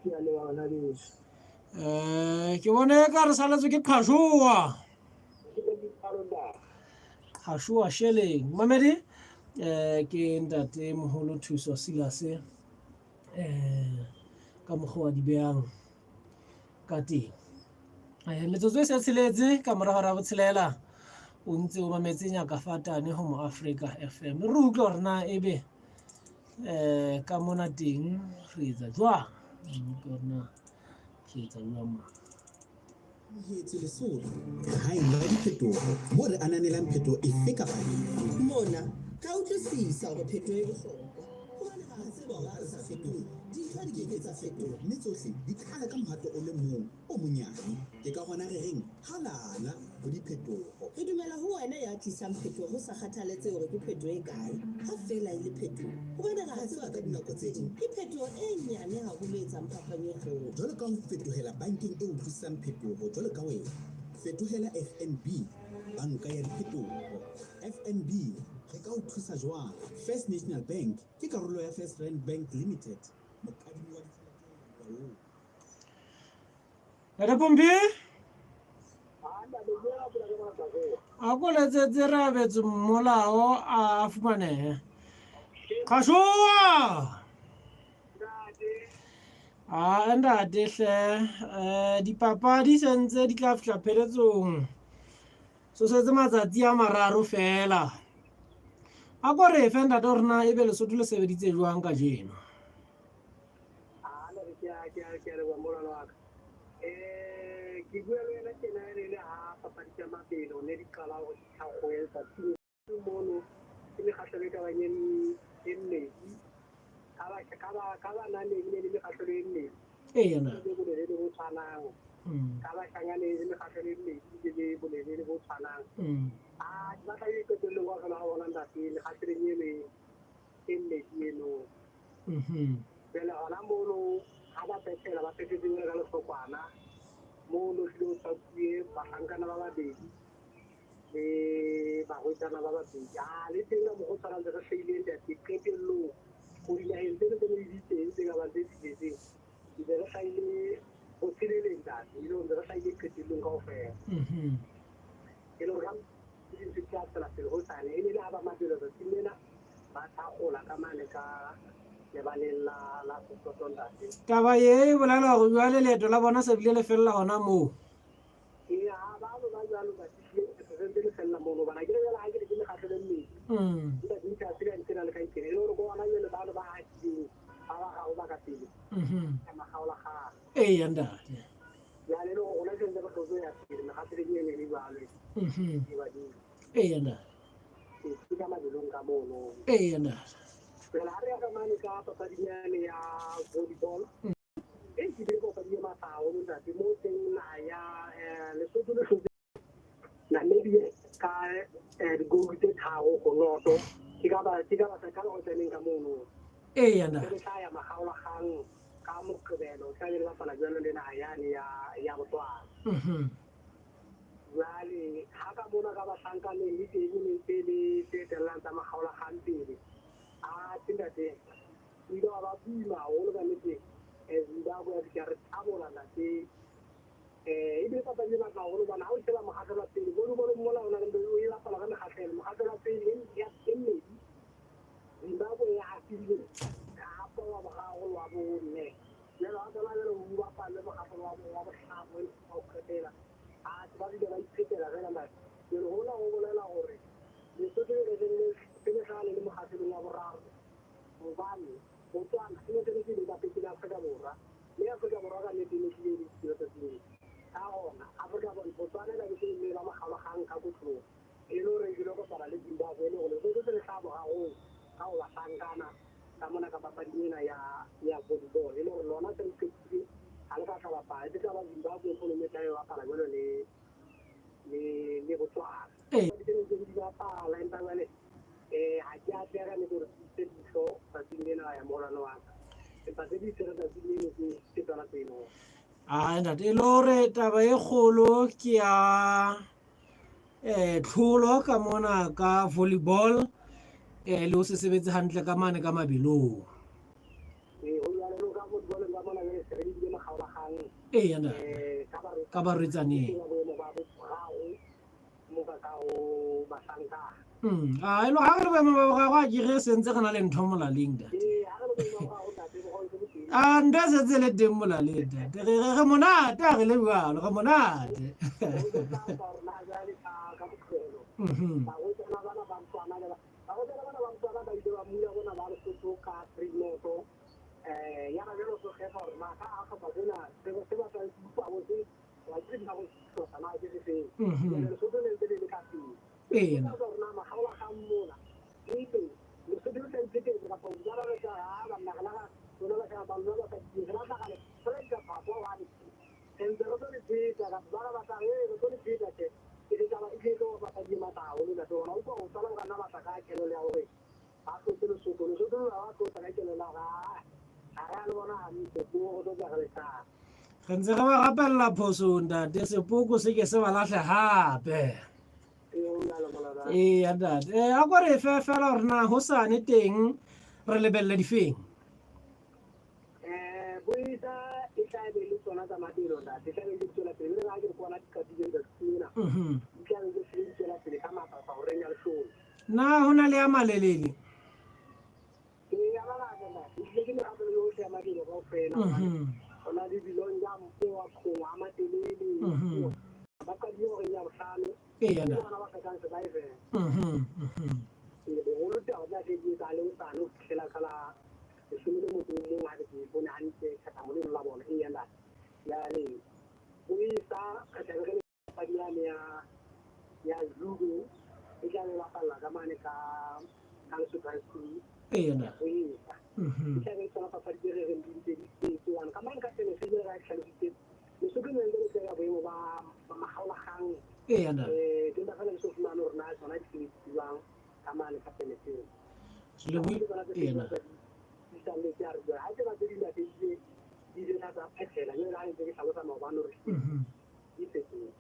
Ke a leboha bana beso. Ke bone ka re saletswe ke qhashoa. Qhashoa sheleng. Mamedi ke ntate moholo Thuso Silase ka mokgwa wa di behang ka teng. Metsotso e se tsheletse ka mora hora ya botshelela o ntse o mametse Nyaka Fatane ho Mo Afrika FM. Re utlwe hore na ebe ka mona teng re etsa jwang. Ke hore na re etsa jwang mona. Amohetswe Lesotho, lehaeng la diphetoho, moo re ananelang phetoho efe kapa efe. Mona re a utlwisisa hore phetoho e bohlokwa, hobane re a tseba hore ha re sa fetohe, dintho ha di ke ke tsa fetoha. Mme tsohle di qala ka mohato o le mong o monyane. Ke ka hona re reng halala ho diphetoho. Re dumela ho wena ya tlisang phetoho ho sa kgathaletsehe hore ke phetoho e kae, ha feela e le phetoho. Hobane re a tseba ka dinako tse ding ke phetoho e nyane haholo e etsang phapang e kgolo. Jwalo ka ho fetohela bankeng e utlwisisang phetoho jwalo ka wena, fetohela FNB, banka ya diphetoho. FNB, re ka o thusa jwang? First National Bank ke karolo ya First Rand Bank Limited, mokadimi wa ditjhelete ya molaong. Ntate Pompi? A ko letsetse re abetse mmolao a fumanehe. Qhashoa! A ntate hle, dipapadi sentse di tla fihla pheletsong. So setse matsatsi a mararo fela. A ko re fe ntate hore na ebe Lesotho le sebeditse jwang kajeno. Ke a leboha molwana wa ka. Ke bua le wena tjena e ne le ha papadi tsa mabelo ne di qala hore di thakgohe letsatsing mono ke mekgahlelo e ka bang e mmedi. Ka ba naneng ne le mekgahlelo e mmedi. Eya na. Le bolelele bo tshwanang. Ka bashanyaneng le mekgahlelo e mmedi le bolelele bo tshwanang. A di batla e qetellong kaofela ha bona ntate mekgahlelong eno e mmedi eno. Jwale hona mono ha ba phethela ba phethetse jwalo ka lehlokwana mono hlile o tshwakuwe bahlankana ba babedi le barwetsana ba babedi. A le teng ka mokgwa o tshwanang re hlahile ntate qetellong ho dinaheng tseno tse ne di teng tse ka bang tse tsheletseng ntse re hlahile botsheleleng ntate, e le hore ntse re hlahile qetellong kaofela. E le hore ka dintho di tla tswela pele hosane e ne le ha ba mabelo tsatsing lena ba thakgola ka mane ka lebaleng la Sesotho ntate. Taba ye e bolela hore jwale leeto la bona se bile le fella hona moo. Ee, ha ba ba jwalo ba fihlile se ntse le fella mono hobane akere jwale ha ke re ke mekgahlelo e mmedi. Ntate ntho ya tsela ntse na le kankere e le hore ke hona jwale bano ba hatileng ba bararo ba ka pele. Ka makgaolakgang. Eya ntate. Jwale e le hore rona se ntse re hlotse ho ya pele mekgahlelong eno e jwalo e badimo. Eya ntate. Ke ka mabelong ka mono. Eya ntate. Jwale ha re ya ka mane ka papading yane ya volleyball. E ke bile papadi e matla haholo ntate mo teng naha ya Lesotho le hlotse Namibia ka digoulu tse 3 ho 0. Ke ka ba ke ka ba ka go tseneng ka mono. Eya ntate. Ke tla ya makgaolakgang ka Moqebelo tla be le bapala jwalo le naha yane ya Botswana. Jwale ha ka mona ka bahlankaneng le teng ne ntse le tse etellang tsa makgaolakgang pele. A tse ntate o ile wa ba boima haholo ka nnete Zimbabwe ya fihla re thabola ntate. Ebile papadi e matla haholo hobane ha o sheba mokgahlelo wa pele volleyball mola o na le o e bapala ka mekgahlelo. Mokgahlelo wa pele e mmedi Zimbabwe e hapile hapa wa boraro le wa bone. Jwale ha tsona jwale o bapalle mokgahlelo wa bohlano wa ho qetela. A ba bile ba iphetela fela ntate. Jwale hona ho bolela hore Lesotho le le pele hlale le mokgahlelong wa boraro hobane Botswana e ne sentse e bapetse le Afrika Borwa, mme Afrika Borwa ka nnete e ne tlile e le sio tsatsing leo. Ka gona, Afrika Borwa, Botswana e tla be se e ba makgaolakgang ka kotlologo e le gore e ile kopana le Zimbabwe e le gore Lesotho se le hlaha borarong ka go bahlankana ka mona ka papading ena ya ya volleyball e le gore lona se le qetile ha le sa tla bapala e tla ba Zimbabwe mono mme tla e bapala jwalo le le le Botswana. Ee. Di ntse di bapala empa jwale eh ha ke a tleha ka nnete hore ke ise leihlo tsatsing lena ya moholwane wa ka. Empa tse di isere tsatsing leno ke ke tsona tseno. A ntate e le hore taba e kgolo ke ya eh tlholo ka mona ka volleyball eh le ho se sebetse hantle ka mane ka mabelong. Ee, ho jwalo le ka volleyball ka mona jwale se re lebile makgaolakgang. Ee ntate. Eh ka barwetsaneng. Ka barwetsaneng. Ke boemo ba boraro mo ka ka ho bahlankana. A e le ha re le boemo ba boraro a ke re sentse re na le ntho molaleng ntate. Ee, ha re le boemo ba boraro ntate boholo bo teng. A ntho e sentse le teng molaleng ntate. Re re re monate ha re le jwalo, re monate. Barwetsana bana ba Botswana le barwetsana bana ba Botswana ba ile ba mula bona ba Lesotho ka 3-0. Eh ya ba jwalo so kgetha hore na ka sehlopha sena se se batlang se utlwa bo se wa ke di go tlhosa na ke se feng. Jwale Lesotho le ntse le le ka pele. Ee. Hore na makgaolakgang mona ebe Lesotho le tla iphetetsa kapa ba ba tla ha banna re la rona ba ba lona ba sa di re batla re re ka phapwa wa re re ntse re tlo le pheta kapa ba ba tla re re tlo le pheta tje e le taba e tle tlo ba di matla haholo na tsona o utlwa o tsala o ka nna batla ka kelello ya hore ba tlotse Lesotho Lesotho lona ba tlotsa ka kelello ya hore ha re a le bona hantle puo re tlo tla re le hlaba. Re ntse re ba rapella phoso ntate sepoko se ke se ba lahle hape. Ee ntate. Eh a ko re fe fela hore na hosane teng re lebelle difeng. Eh buisa e tla be le tsona tsa mabelo ntate e tla be di tswela pele le ga ke re kwana diqatileng tsa tsena. Di tla be di tswela pele ka matsatsa horeng ya leshome. Na ho na le ya malelele? Ee, ya mangata ntate. Ehlile ke merapelo yohle ya mabelo kaofela. Ho na le dilong ya mpo wa qhongwa a matelele. Ba qadile horeng ya bohlano. Ee, Ke bona ba qetang survivor. Ee, boholo taba tsa ke di etsahale hosane ho fihlela ka la leshome le motso o mong ha ke ke bone hantle kgethamo leno la bona. Ee, ntate. Jwale boisa re tlabe re le papadi yane ya ya judo e tla be bapalla ka mane ka ka Lesotho High School. Eya. Boisa. E tla be e tsona papadi tse re reng di ntse di etsuwang ka mane ka tenese jwale ka tlhalositse Lesotho le ntse le tsela boemo ba ba makgaolakgang. Eya. Eh ke mpa fela ke so fumane hore na tsona di sebediswa jwang ka mane ka teneseng. Le bui eya. Di salletse a re jwale ha tseba tse ding tse di ile tsa phethela jwale ha ntse ke hlalosa maobane hore di fetohile.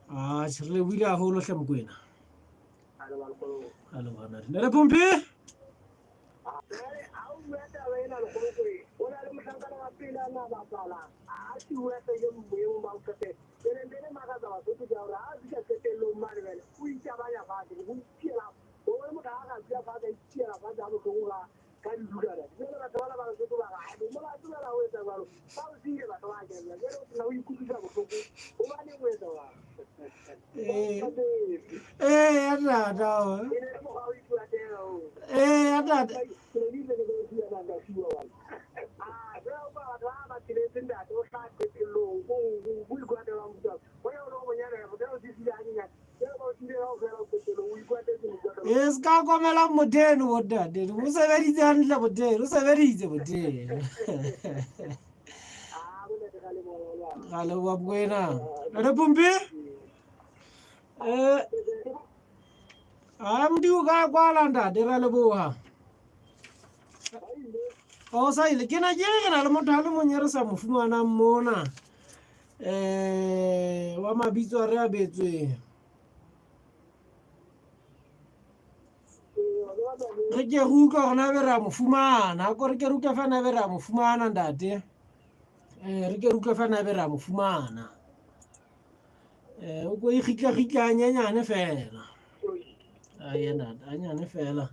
Atjhe, re lebohile haholo hle Mokoena. A leboha ntate. Ntate Phompi? Ha o bua taba ena lekgolokwe, o na le mohlankana wa pele a na bapala, a siuwa se ke boemong ba ho qetela. Jwale ntho e ne makatsa Basotho ke ya hore ha a fihla qetellong mane jwale o itabanya fatshe, o itiela, o bone motho ha a ka dula fatshe a itiela fatshe ha bohloko ka ka didukana. Jwale batho bana ba Lesotho ba re, "Hai bo, molato jwale ha o etsa jwalo, ba o siile batho ba kenna." Jwale o tena o ikutlwisa bohloko, hobaneng o etsa jwalo? Ee, ee, ntate. E ne le mokgwa wa ho ipolokela oo. Ee, ntate. Ke ne ke itse ke tlo siya bang ka siwa bana. Ah, jwale o utlwa batho ba ba tsheletse ntate o hlaha qetellong, o o ikwatela mofuta. O ya o lo bonyane, motho o sisile hanyenyane. E se ka komela motheno bontate o sebeditse hantle motheno o sebeditse motheno ra leboha mokwena re pompe um a modimo ka kwala ntate ra leboha o sa ile ke na ke re re na le motho a le mong e re sa mo fumanang mona eh wa mabitso a re abetsweng re ke re utlwa gore na be re a mo fumana ko re ke re utlwa fa na be re a mo fumana ntate um re ke re utlwa fa na be re a mo fumana um o ko ikgitla-gitla hanyenyane fela a yena hanyane fela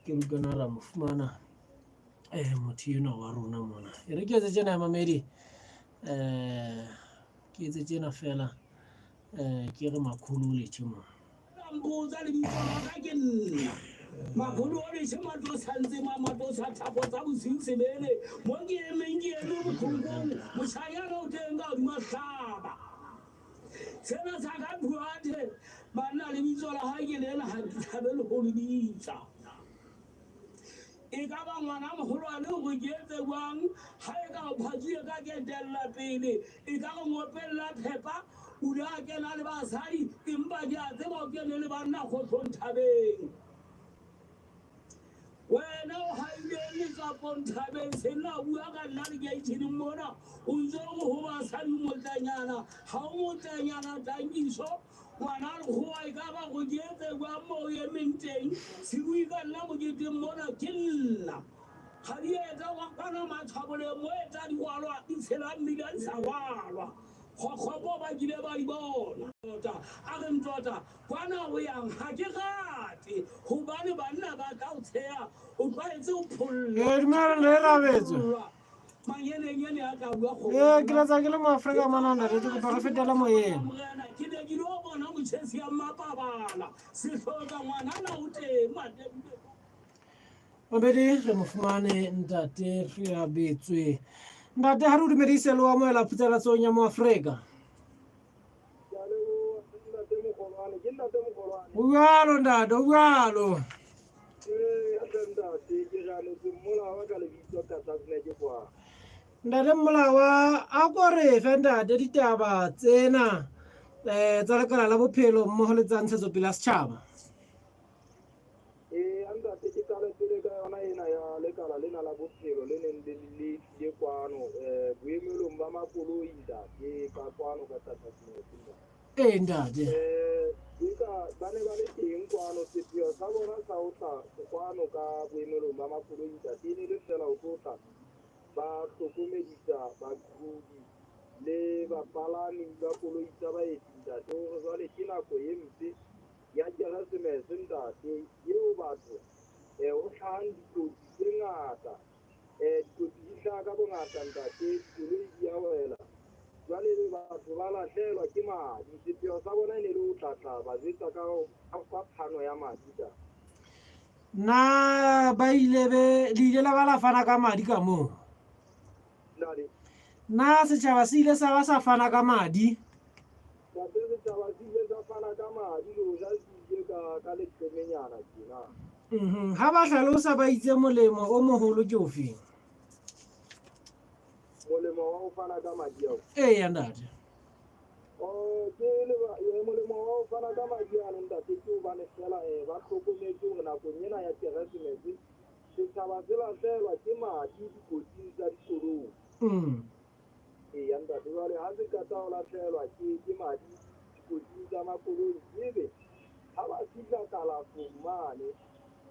ke re utlwa na re a mo fumana um motho enwa wa rona mona e re ke etse tjena ya mamedi um ke etse tjena fela um ke re makholo o letše mona Mpotsa lebitso la ka ke nna. Makgolo o leshe matlosa ntsema matlosa thapo tsa bosiu sebele mo ke emeng ke eme botlhokong moshanyana o teng ka hodima hlaba sena sa ka phuathe banna lebitso la hae ke lena ha ke thabele ho le bitsa e ka ba ngwana mogolwane gore ke etse jwang ha e ka o phatsuwe ka ketella pele e ka re ngopella phepa o ile a kena le basadi empa ke a tseba o kene le banna kgohlong thabeng wena o haileng letsapong thabeng senna bua ka nna lekeitšheneng mona o ntse o go basadi motlanyana ga o motlanyana tankiso ngwana lekgowa e ka ba go ke etse jwang mo o emeng teng sebui ka nna moketeng mona ke nna ga di etsa wa kwana matshwaboleng mo etsa dikwalwa di tshela mmila di sa kwalwa kgokgopo ba kile ba di bona tota a re ntota kwana o yang ga ke rate gobane banna ba tla o tsheya o tlwaetse o pholla Ee, dumela le rabetswe. manyenengene a tla bua Ee, ke letsa ke le moafrika mona ntate ke kopa re fetele moyeng. Morena ke ne ke lo bona motjhesi ya mmapabala sehloka ngwanana o teng matebile Mabedi re mo fumane ntate Reabetswe. Ntate ha re o dumedise le o amohela phutsalatsong ya moafrika. O jwalo ntate, o jwalo. Ntate Mmolawa a ko re fe ntate ditaba tsena um tsa lekala la bophelo mmogo le tsa ntshetsopele ya setšhaba. Ee, a ntate ke qale pele ka yona ena ya lekala lena la bophelo le neng le le tlile kwano um boemelong ba makoloi ntate ka kwano ka Tatatsmete ntate. Ee ntate. Um eka ba ne ba le teng kwano sepheo sa bona sa ho tla kwano ka boemelong ba makoloi ntate e ne le fela ho tlo tla ba hlokomedisa baqhobi le bapalami ba koloi tsa baeti ntate hore jwale ke nako e mpe ya Keresemese, ntate, eo batho eh, ho hlahang dikotsi tse ngata. Eh, dikotsi di hlaha ka bongata, ntate, dikoloi di a wela. Jwale ebe batho ba lahlehelwa ke madi. Sepheo sa bona e ne le ho tla tla ba jwetsa ka, ka phano ya madi, ntate. Na ba ile be le ile la ba la fana ka madi ka moo? Ntate. Na setjhaba se ile sa ba sa fana ka madi? Ntate, setjhaba se ile sa fana ka madi le hoja se ile ka, ka leqemenyana tjena. Mhm. Ha ba hlalosa ba itse molemo o moholo ke ofeng? Molemo wa ho fana ka madi ao. Eya ntate. Oh, ke leba, eh, molemo wa ho fana ka madi ano ntate ke hobane fela eh, ba hlokometse hore nakong ena ya Keresemese setjhaba se lahlehelwa ke madi dikotsing tsa dikoloi. Eya ntate, jwale ha se qeta ho lahlehelwa ke ke madi dikotsing tsa makoloi, ebe ha ba fihla kalafong mane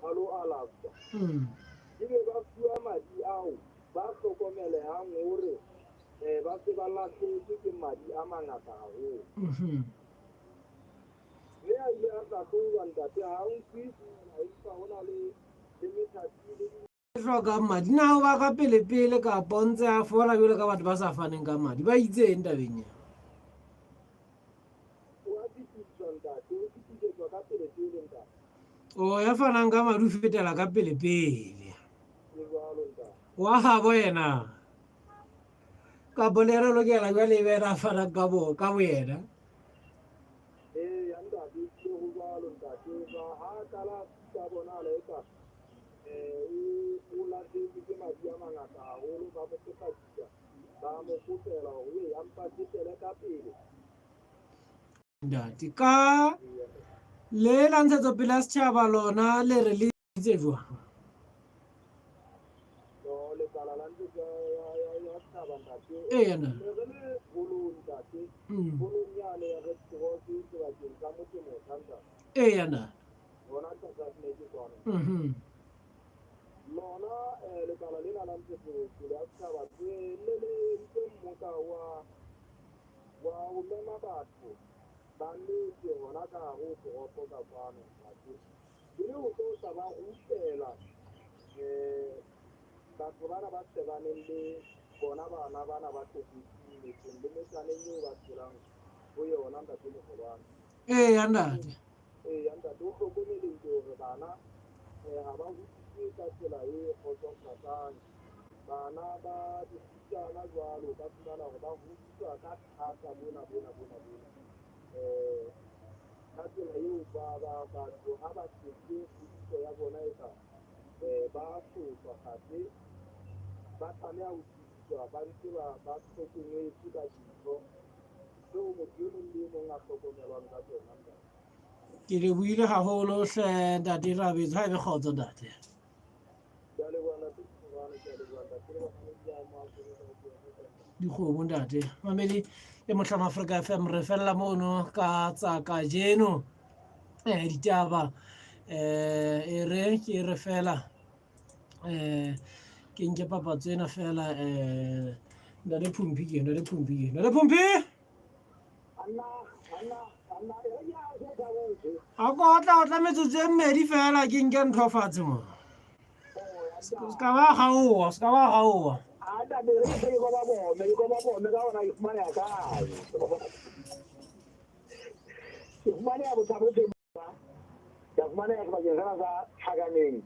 ba lo alafshwa, ebe ba fuwa madi ao ba hlokomelehang hore um ba se ba lahlehetswe ke madi a mangata haholo. Mme a ile a hlahlojwa ntate, ha a nkwe feela empa ho na le le methati le hlokang madi na o ba ka pele-pele kapa o ntse a fola jalo ka batho ba sa faneng ka madi ba itseng tabeng eo? O ya fanang ka madi o fetela ka pele-pele wa gabo yena kapo le re lokela jale e be ena a fanang ka bo ka boyena. Eya ntate, ebile ho jwalo ntate. Ha a qala a fihla a bonahala eka um o lahlehetswe ke madi a mangata haholo, ba mo potlakisa, ba mo kopela hore ee a mpa fetele ka pele. Ntate, ka le la ntshetsopele ya setjhaba lona le re le itse jwang? No, lekala la ntsetso ya, ya, ya setjhaba ntate. Eya na. Ne re le holong ntate, holong yane ya Red Cross sebakeng sa Motse-Motjha ntate. Eya na. Hona Tlasasne ke kwana. Lona lekala lena la ntshetsopele ya setjhaba le ne le entse mmoka wa wa ho mema batho ba metse hona ka hare ho toropo ka kwano ntate. E le ho tlo tla ba rupela batho bana ba shebaneng le bona bana bana ba tlokotsing metseng le metsaneng eo ba phelang ho yona ntate mogolwane. Eya ntate. Eya ntate, o hlokomelehile hore bana Ha ba hodiswe ka tsela e kgotsofatsang. Bana ba dikgutsana jwalo o ka fumana hore ba hodiswa ka thata bona bona bona bona. Ka tsela eo ba ba batho ha ba tletse kgodiso ya bona e ka ba sotlwa gape ba tlameha ho tsebiswa ba ntse ba ba hlokometswe ka dintho tseo motho e mong le e mong a hlokomelwang ka tsona ntate. Ke lebohile haholo hle ntate Rabetso, ha e be kgotso ntate. Ke a leboha ntate Morwane, ke a leboha ntate le bamamedi ba mo Afrika Borwa. Dikgomo ntate. Mamedi e mohlang Afrika FM re fella mono ka tsa kajeno. Ditaba e re ke re fela ke nke papatso ena fela ntate Phumpi ke ntate Phumpi ke ntate Phumpi. A ko otla otla metsotso e mmedi fela ke nke ntho fatshe mo. Se ka ba gaoa, se ka ba gaoa. Ke a fumaneha sebakeng sena sa Tlhakaneng,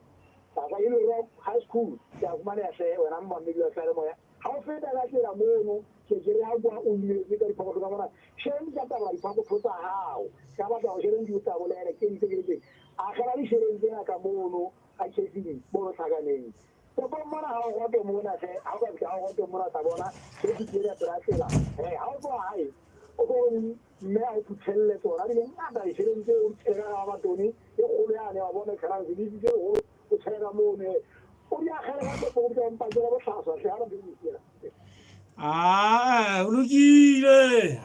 tlasa Hill Rock High School. Ke a fumaneha hle wena momamedi wa seyalemoya. Ha o feta ka tsela mono, ke ke re ha kwa o imetswe ka diphokotho ka mona, sheleng di tla tabola diphokotho tsa hao. Ka batla hore sheleng di o tabolele, ke ntse ke le teng. Akgela disheleng tsena ka mono ka chefing mono Tlhakaneng. Topong mona ha o roto mona hle, ha o ka fihla ha o roto mona o tla bona chefi ke ena pela tsela. He, ha o tloha hae, o tlo mme a o phuthelle tsona di le ngata disheleng tseo o di tshele ka rabatone e kgolo yane wa bona e tshelang sebitsi se seholo o tshele ka mono he. O di akgele ka topo o bitsa mpakele bohlaswa hle ha ba business ena. Ah, o lokile.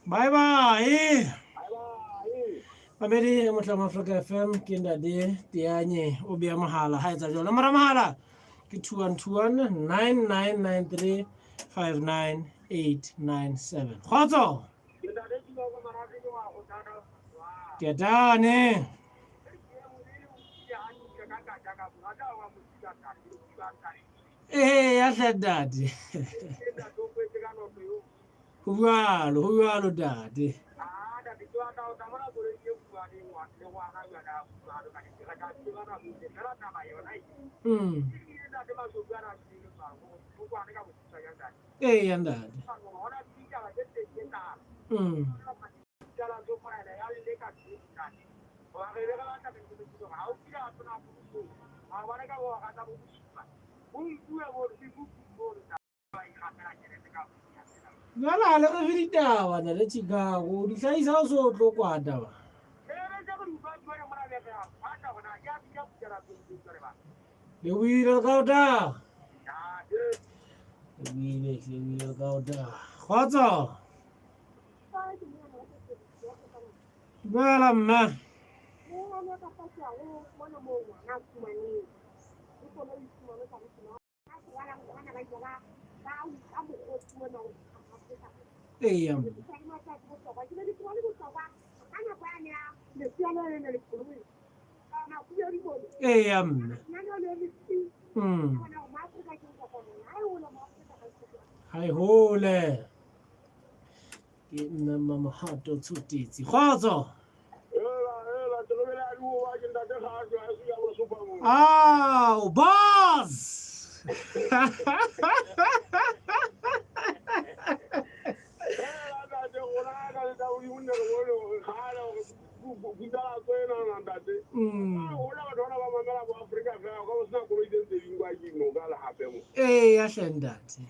Bye bye. Mamedi mohlang Africa FM ke ntate Teanye o bea mohala ha etsa jwalo. Nomoro ya mohala ke 2121 9993 59897. Kgotso. Ketane. Ee, ya hle ntate. Ho jwalo, ho jwalo ntate. Mm. Ee, ntate. Mm. Jwale ha le re fe ditaba na le Chicago di hlahisa o so tlo kwata ba. Le buile ka o ta. Le buile, le buile ka o ta. Kgotso. Dumela mme. Eya. Eya mme. Mm. Ha e hole. Ke mme Mmamohato Tshotetsi. Kgotso. Ao, boss! Ee, hle ntate.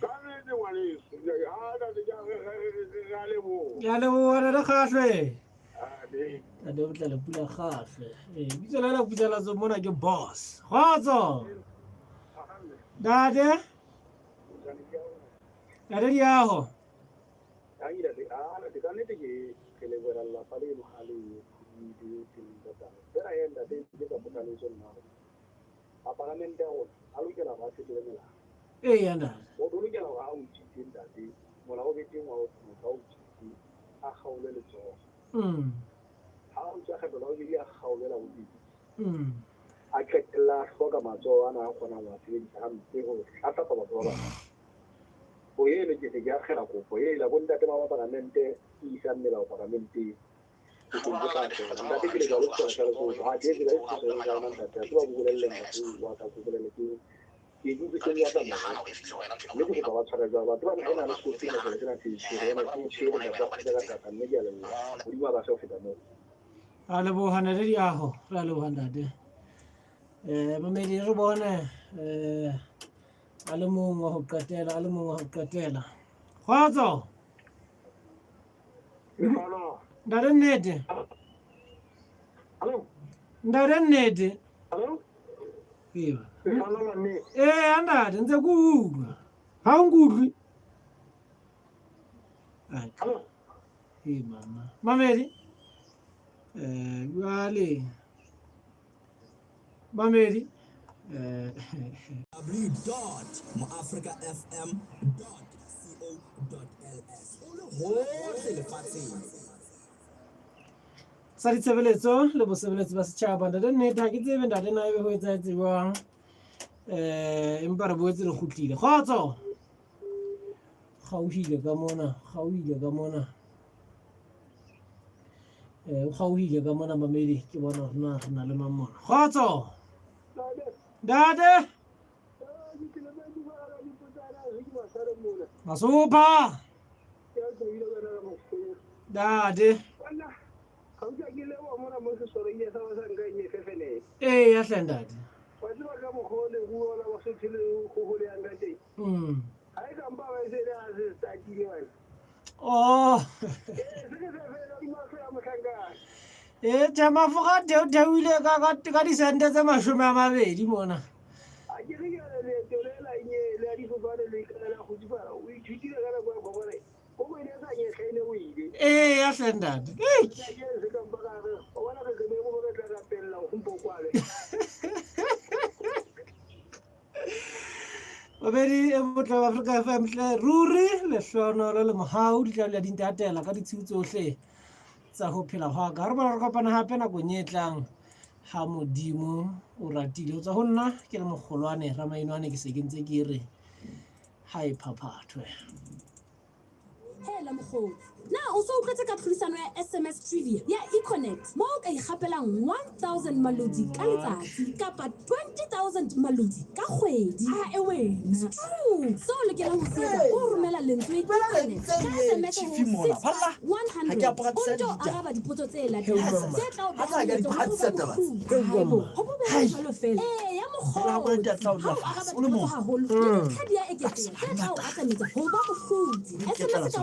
Ke a leboha ntate Kgahlwe. Ntate o tla le pula Kgahlwe. Ee, bitso la la putsalatso mona ke boss. Kgotso. Ntate. Ntate Diaho. nnete e teng ratang. Fela he ntate ke ka kgothaletso nna hore mapalamente a rona a lokela hore a fetole melao. Eya ntate. Motho o lokela hore a utswitse ntate, molao o be teng wa hore motho a utswitse a kgaolwe letsoho. Ha a utswa kgetlo la bobedi a kgaolwe la bobedi. A qetella a hloka matsoho ana a kgonang ho a sebedisa hampe ho hlahlapa batho ba bang. Ho eno ke se ke akgela kopo ela bo ntate ba mapalamente e isang melao palamenteng. Bokong bo tla fela. Ntate ke letswalo ke sona sa Lesotho. Ha ke tsela e seseng sa yona ntate. A tseba ko bolelle ntate wa ka ko bolelle ke ke ke utlwe wa tsamaya. Mme ke kopa ba tshware jwalo. Batho ba naha ena le sekotsi sena sena sena se tshwere. Ena ke tshwere ntate wa kgutla ka thata mme ke a leboha. Modimo a ba fe ho feta moo. Ra leboha ntate Diaho, ra leboha ntate. Mamedi re bone a le mong wa ho qetela, a le mong wa ho qetela. Kgotso. Ntate nnete. Ntate nnete. Ee ntate ntse ke utlwa. Ha o nkutlwe? Ee mama. Mamedi. Jwale. Mamedi. www.moafrikafm.co.ls o le hohle lefatsheng. Sa ditshebeletso le bosebeletsi ba setjhaba ntate nnete ha ke tsebe ntate na ebe ho etsahetse jwang empa re boetse re kgutlile kgotso kgauhile ka mona kgauhile ka mona o kgauhile ka mona mamedi ke bona hore na re na le mang mona kgotso ntate Masopha ntate ee ya hle ntate. Oh. Ee, tjhe mafura a theohile ka disente tse 20 mona. Ee, ya hle ntate. Babedi e botle ba Afrika FM hle ruri lehlohonolo le mohau di tla dula di ntatela ka ditshiu tsohle tsa ho phela hwa ka. Re bona re kopana hape nakong e tlang ha Modimo o ratile. Ho tswa ho nna ke le mokgolwane Ramainwane ke se ke ntse ke re ha e phaphathwe. Hela mokgotsi, na o so utlwetse ka tlhodisano ya SMS Trivia ya Econet mo o ka ikgapelang 1000 maloti ka letsatsi kapa 20000 maloti ka kgwedi? Ae wena, True! Seo o lokelang ho se etsa ke ho romela lentswe Econet ka SMS ho 65100 o nto araba dipotso tse latelang tse tla o beha moletlong wa ho ba mohlodi. Haebo, ho bobebe jwalo feela. Eya mokgotsi, ha o araba dipotso haholo, le dintlha di a eketseha tse tla o atametsa ho ba mohlodi. SMS ka.